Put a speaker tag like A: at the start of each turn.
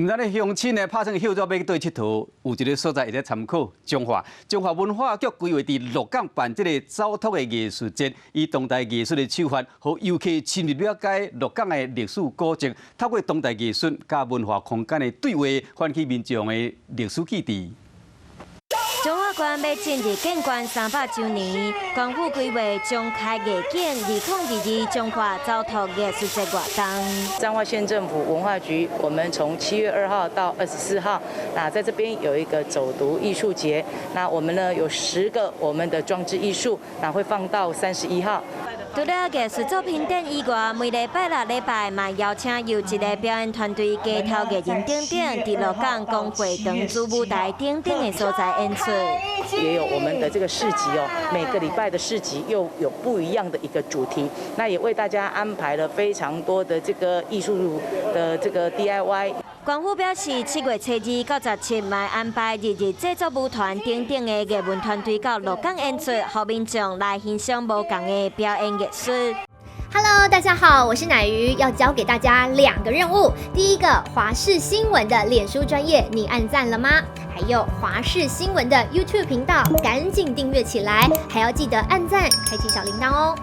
A: 毋知咧鄉親呢，拍算歇晝欲去佗𨑨迌，有一个所在會使參考。彰化彰化文化局規劃佇鹿港辦這个走讀的藝術節，以當代藝術的手法，予遊客深入了解鹿港的歷史古蹟，透過當代藝術佮文化空間的對話，喚起民眾的歷史記憶。
B: 彰化縣欲進入建縣300週年，縣府規劃重開藝景2022彰化走讀藝術節活動。
C: 彰化縣政府文化局，我們從7月2號到24號，那在這邊有一個走讀藝術節，那我們呢有10個我們的裝置藝術，那會放到31號。
B: 除了藝術作品展以外，每禮拜六禮拜嘛邀請優質的表演團隊、街頭藝人等等，佇鹿港公會堂主舞台等等的所在演出。
C: 也有我們的這個市集哦，每個禮拜的市集又有不一樣的一個主題，那也為大家安排了非常多的這個藝術的這個 DIY。
B: 縣府表示，7月初2到17，嘛安排日日製作舞團等等的藝文團隊到鹿港演出，予民眾來欣賞無仝的表演藝術。
D: Hello，大家好，我是乃瑜，要交給大家兩個任務。第一個，華視新聞的臉書專頁，你按讚了嗎？還有華視新聞的 YouTube 頻道，趕緊訂閱起來，還要記得按讚，開啟小鈴鐺哦。